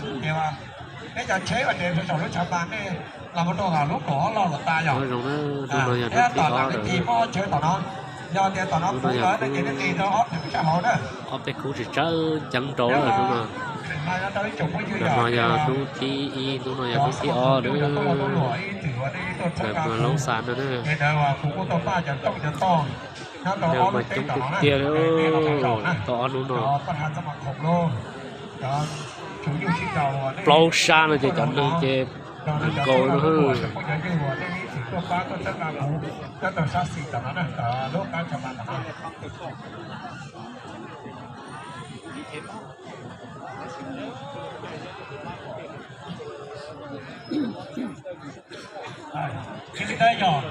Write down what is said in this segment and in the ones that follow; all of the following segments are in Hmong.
Ces peb cov tsheb uas nres saum lub tshav mas nej los mus rau tom lub kaum ob loj los tas yog. Hnub no yog hnub thib ob lawm. Hnub no yog hnub ob peb khub tsis tsawg ceev rau lawm hnub no. Hnub no yog hnub thib ib, hnub no yog hnub thib ob lawm. Ntawm Hmoob Loob Xas no na. Neeg mas coob tiag tiag li tau ob hnub no. Plaub sab no ces cov neeg ces nkaus no. Yog li ntawd yog,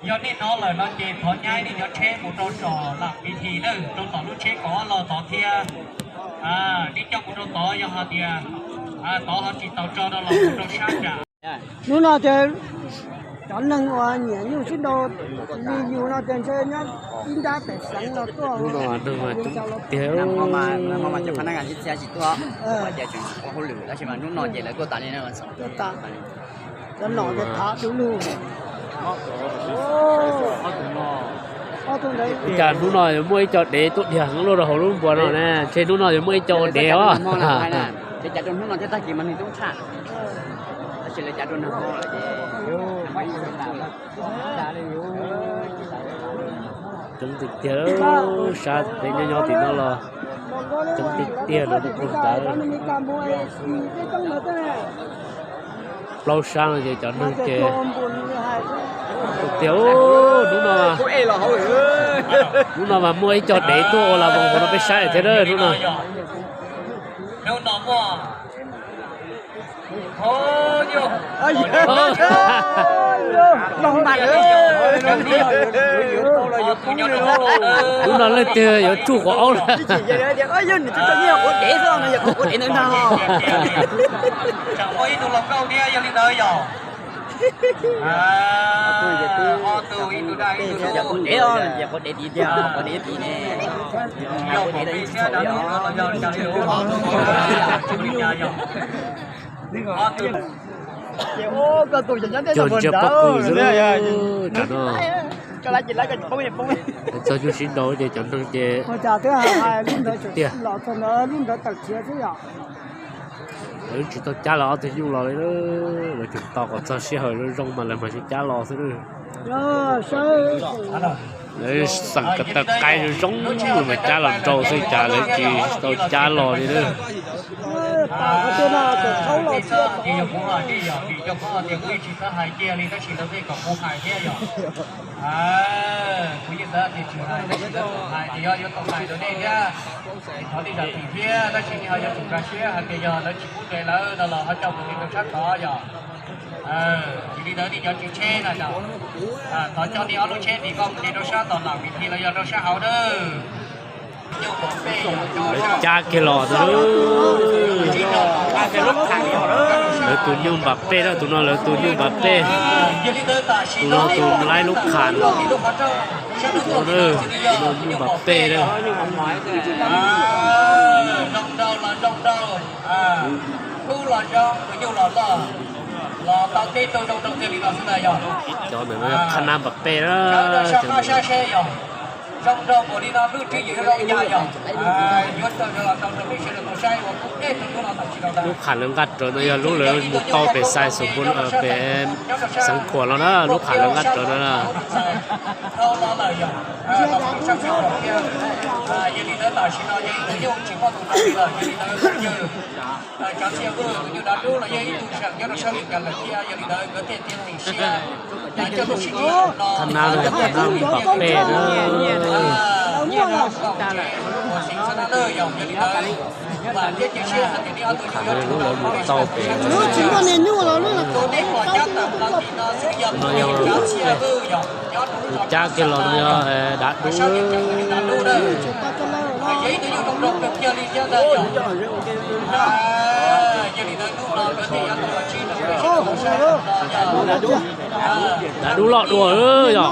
yog nej hnov lawm no ces thov nyab nej cov tsheb mus rau tom Lam Vis This na, rau tom lub tsheb kaum ob loj tod thiab. Nej coj mus rau tod yog hais tias tod ho tsis tau tso no los mus rau sab nram. Hnub no ces cov neeg uas nyiam nyuj sib nraus li yus no ces ntshe nyob ib nrab pem xeev no tuaj. Hnub no neeg mas coob tiag. Cov nom ces thav du lug. Ib cas hnub no yuav muaj ib co dev tuaj dhia heev luaj rau hauv lub npuas no ne, ntshe hnub no yuav muaj ib co ua dev os. Ces cav rau hnub no thiab tag kis mas nws coob tshaj. Tab sis lawv cav rau nag hmo lawm ces coob tiag tiag, sab peb nyob nyob tim no los coob tiag tiag rau lub qub ntawd. Plaub sab no ces cov neeg ces tiag. Hnub no, hnub no mas muaj ib co dev tuaj ua las voos hauv no peb saib thiab hnub no. Hnub no leej twg yuav tsuj quav aub lawm. Cog ntsia pob kws xwb tam no. Txog nyuj sib nraus ces cov neeg ces tiag. Lawv tsis tau cab los ob tug nyuj los li, lawv tseem tos kom txog sij hawm zoo zoo mas lawv mam li cab los xwb. Lawv xeem kom taw qaib zoo zoo mas cab los nrau xwb cas lawv tsis tau cab los li na. Thov tej zam txim thiab tab sis nej ho yuav tsum nkag siab hais tias yog lawv tsis pub nres lawm no los ho coj mus nres rau sab tod yog. Yog li ntawd nej cov tswv tsheb na, thov coj nej ob lub tsheb nres koj mus nres rau sab tom Lam Vis This los yog rau sab hauv na. Cab kiag los ntag. Lawv tus nyuj Npas Pej na, tus no lawv tus nyuj Npas Pej. Tus no tus laib lub qham. Tus no nyuj Npas Pej na. Cov ntawm no yog qhab nab Npas Pej na. Lub qham lawv nqa rawv no yog lub lawv mus tau pem Xais Xus Npun, pem Xeev Khuam los na, lub qham lawv nqa rawv no na. Qhab nab, qhab nab Npas Pej na. Qham lawv lub lawv mus tau pem no yog tus cab kiag los no yog dav dub. Dav dub loj dua yog.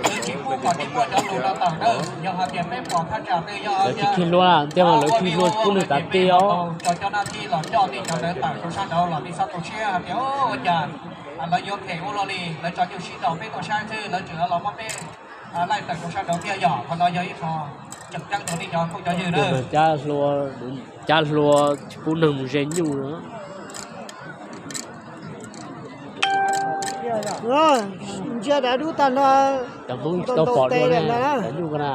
Kuv yeej tsis pom tib muaj cov lus no tawm na, yog hais tias peb pom thaj tsam twg yog lawv tsis khi hlua, ntawd mas lawv khi hlua pub nws tav ti os. Tso cov nab thib los coj nej cov ntawd tawm rau sab nraud los nej txhob tu siab hais tias ua cas lawv yuav phem ua luaj li, lawv tso nyuj sib ntaus peb tau saib xwb, lawv tseem los muab peb laij tawm rau sab nraud thiab yom. Qhov no yog ib qho tseem ceeb rau nej cov phooj cov ywg na. Cav hlua tsis pub neeg mus ze nyuj. Ntsia dav dub tag nrho. Cov Hmoob tsis tau pom dua ne, cov nyuj ko na.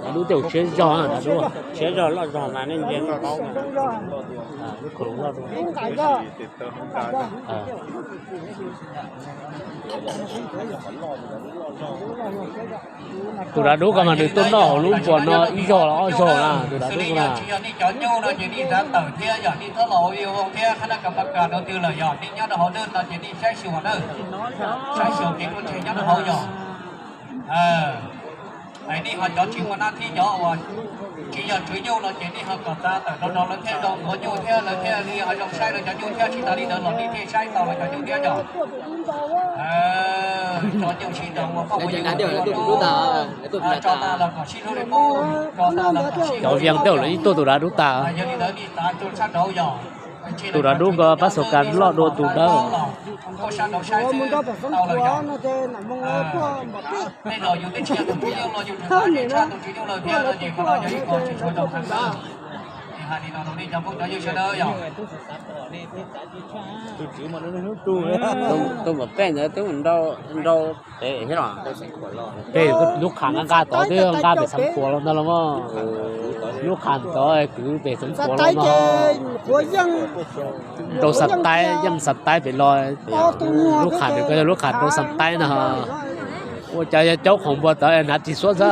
Dav dub tej zaum siab zog, siab zog loj zog mas nej ntsia paub. Tus dav dub ko mas nws tuaj noj hauv lub npuas no ib zaug los ob zaug na, tus dav dub ko na. Tsis yog nej cov nyuj no ces nej rov tawm thiab yom, nej txhob los ua vij ua voog thiab, qhab nab kas pas kas rau twg lawm yog nej nyob rau hauv dej no ces nej saib xyuas na, saib xyuas kev ruaj ntseg nyob rau hauv yog. Nej ho cov tsis muaj nab thib cov uas tsis yog tswv nyuj no ces nej ho kom txav tawm rau rau lawv thiaj zoo tuav nyuj thiab lawv thiaj li ho zoo saib lawv cov nyuj thiab, tsis tas li ntawd los nej thiaj saib tau lawv cov nyuj thiab yog. Cov nyuj sib ntaus ua poj ua ywg tso tag los kom sib hlub li qub, tso tag los kom sib hlub li qub. Cov vias tej zaum lawv yeej tuaj tus dav dub tag. Yog li ntawd nej txav rau sab nraud yog. Tus dav dub ko pab xaus kas loj dua tus dawb. Ua sab nraud saib xwb tau lawm yog. Tej zaum yus twb tsis yog tus tswv nyuj los yus tseem txav tshaj tus tswv nyuj lawm thiab no ces qhov no yog ib qho tsis tshua zoo heev na. Ces hais li no rau nej cov phooj cov ywg sawv daws yog. Tus mam pej ntawd twb nrau pem thiab los. Pem lub qham nqa nqa tod twb nqa pem Xeev Khuam los ntag los mas. Lub qham tod kwv pem Xeev Khuam los no. Rau Xas Taib, yeej Xas Taib pem los. Lub qham nws ko yog lub qham rau Xas Taib no. Ua cas yog caub qhoom npua tawv hnav ris xuab xwb.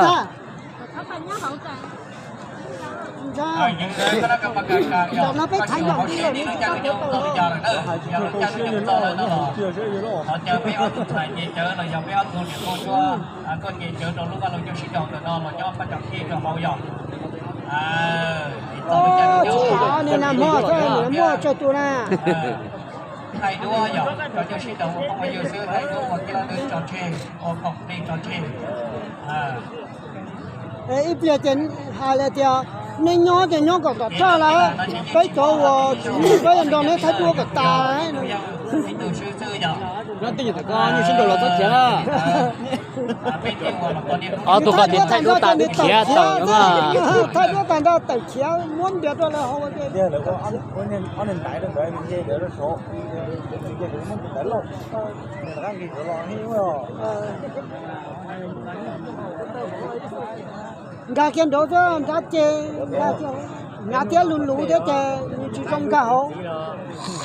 Koj ces cawv rau lub vaj loog coj sib nraus ntawm no los nyob pab cov khij rau hauv yog. Thaij duab yog cov coj sib nraus ua phooj ua ywg xwb, thaij duab ua kiag tso tseg, ua khoom plig tso tseg. Ib pliag ces hais li tias Neb nyob ces nyob kom tom raj lawm, peb cov uas tsis nyiam peb yuav nrog neb thaij duab kom tas. Ob tug ko ces thaij duab tas khiav tawm no. Thaij duab tas nrho tawm khiav muab npias rau lawv hauv. Nkag kiag nraud thiab nrab ces, nyav thiab lus luv thiab ces nws tsis zoo nkag hauv.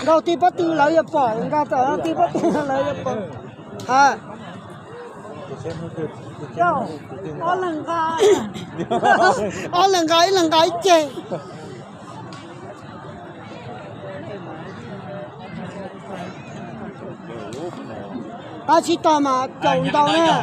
Nkag tij pob tw lawv yuav pom, nkag tij pob tw lawv yuav pom. Ha, ob leeg nqa, ob leeg nqa ib leeg nqa ib ceg. Qab tsis tog mas caum ntau na.